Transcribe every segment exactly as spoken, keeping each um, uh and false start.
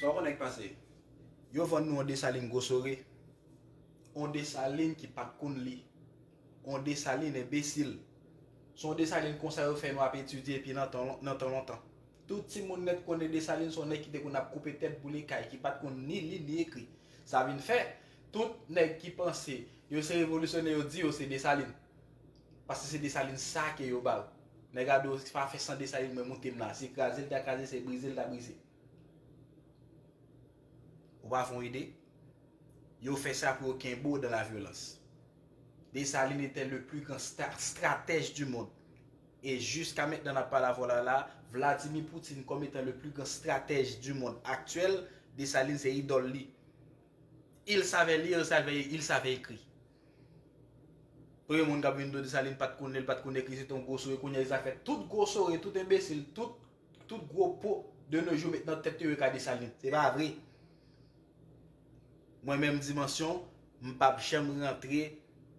Sa w konnen k pase? Yo vann nou yon Desalin gwosore, yon Desalin ki pa t konn li, yon Desalin enbesil. Se yon Desalin konsa yo fè nou ap etidye epi nan tan, nan tan lontan. Tout timoun nèt konnen Desalin se yon nèg ki te konn ap koupe tèt boule kay, ki pa t konn ni li ni ekri. Sa vin fè, tout nèg ki panse yo se revolisyonè yo di yo se Desalin. Paske se Desalin sa ke yo ba w. Nèg a di w pa fè san Desalin mwen moute m la. Se kraze l ta kraze, se brize l ta brize. Ou pa fè yon ide? Yo fè sa pou yo kenbe w dans la violence. Dessalines était le plus grand sta- stratège du monde. Et jusqu'à maintenant, n ap pale avè w la, la, Vladimir Poutine, comme étant le plus grand stratège du monde actuel, Dessalines se idòl li. Il savait lire, il savait, il savait écrire. Premye moun k ap vin di w Dessalines pa t konn li, li pa t konn ekri, se te yon gwosore. Kounye a, li sa fè tout gwosore, tout enbesil, tout, tout gwo po de nos jours met nan tèt yo yo ka Dessalines. Se pa vre. Mwen menm Dimansyon, m p ap janm rantre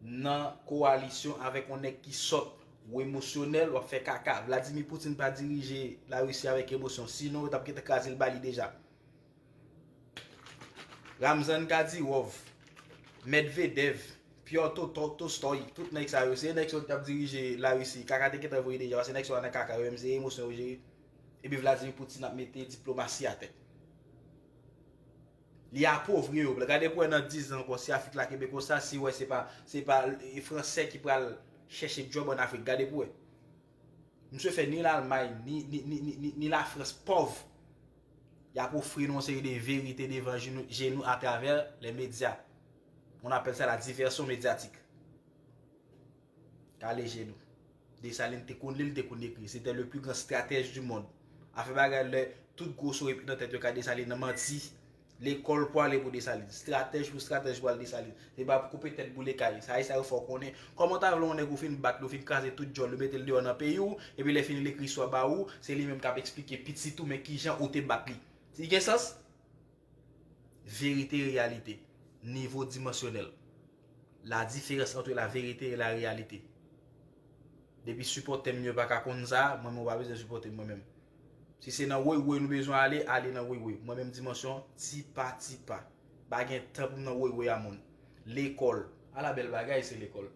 nan kowalisyon avèk yon nèg ki sòt. Ou emosyonèl, w ap fè kaka. Vladimir Poutine pa dirije Larisi avèk emosyon. Sinon, yo t ap gentan kraze l ba li deja. Ramzan Kadyrov, Medvedev, Pyotr To- To- Tolstoy, tout nèg sa yo, se nèg sa yo t ap dirije Larisi. Kaka te gentan voye deja, paske nèg sa yo nan kaka, yo menm se emosyon yo jere. Epi Vladimir Poutine ap mete diplomasi atè. Li apovri yo. Gade pou wè nan diz an ankò, si Afrik la kenbe konsa, si wè se pa, se pa e, Fransè ki pral chèche djòb ann Afrik. Gade pou wè. Misye fè ni Lalmay, ni, ni, ni, ni, ni, ni Lafrans pòv. Y ap ofri nou yon seri de verite devan je nou, je nou atravè les médias. On appelle ça la diversion médiatique. Kale je nou. Desalin te konn li, li te konn ekri. Se te le plus grand stratège du monde. Afè bagay lè tout gwosore nan tèt yo ka Desalin nan manti. Lekòl pwale pou Desalin. Stratèj pou stratèj pwale Desalin. Se pa pou koupe tèt boule kay. Sa e sa yo fè w konnen. Kòman w ta vle yon nèg ou fin bat li, ou fin kraze tout djòl, ou mete l deyò nan peyi w, epi lè fini l ekri istwa ba ou, se li menm k ap eksplike pitit ou men kijan ou te bat li. Li gen sans? Verite e reyalite. Nivo dimansyonèl. La différence entre la vérité et la réalité. Depi sipòtè m yo pa ka konn sa, mwen menm ou pa bezwen sipòte m mwen menm. Si se nan woy woy nou bezwen ale, ale nan woy woy. Mwen menm Dimansyon, tipa tipa. Pa gen tan pou m nan woy woy a moun. Lekòl. Ala bèl bagay se lekòl.